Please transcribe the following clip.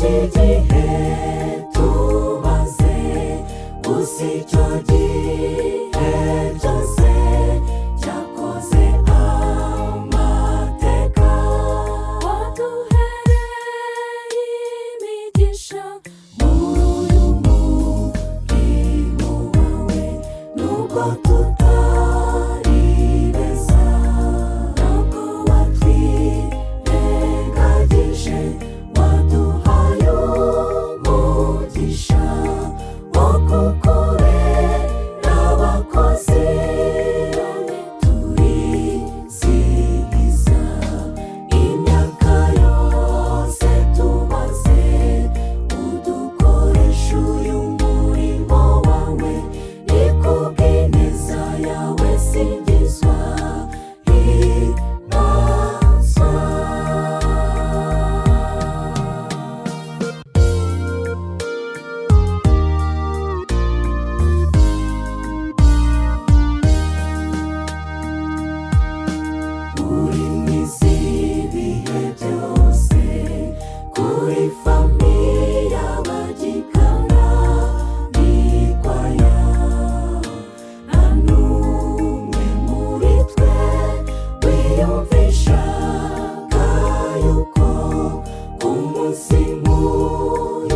Urebye igihe tumaze, gusa icyo gihe cyose cyakoze amateka. Waduhereye imigisha muri uyu murimo wawe, nubwo tutari beza, ntabwo watwirengagije. Waduhaye umugisha wo kukubera abakozi. None turizihiza imyaka yose tumaze udukoresha uyu murimo wawe. Ni kubw'ineza yawe, singizwa, himbazwa. Uri mwiza ibihe byose kuri famille Abagikana nikwaya. Nta n'umwe muri twe wiyumvishaga yuko ku munsi nk'uyu